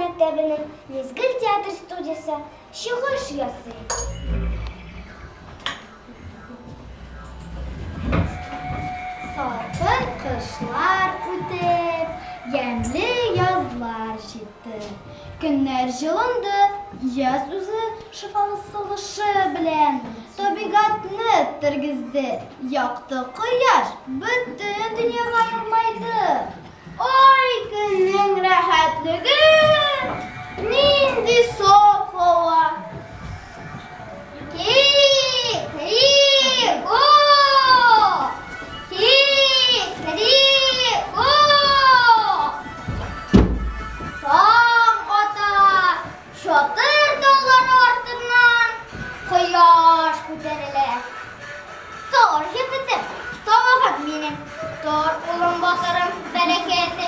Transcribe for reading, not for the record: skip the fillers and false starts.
мәктәбенең Мизгел театр студиясе чыгыш ясый. Салкын кышлар үтеп, ямьле язлар җитте. Көннәр җылынды, яз үзе шифалы сулышы белән табигатьне тергезде. Якты кояш бөтен дөньяга елмайды. Ай, көннең рәхәтлеге! Нинди саф һава! Ки-ри-ко! Ки-ри-ко! Таң ата, чатыр таулары артыннан кояш күтәрелә. Тор, егетем, тамагым минем. Тор, улым, батырым, бәрәкәтем.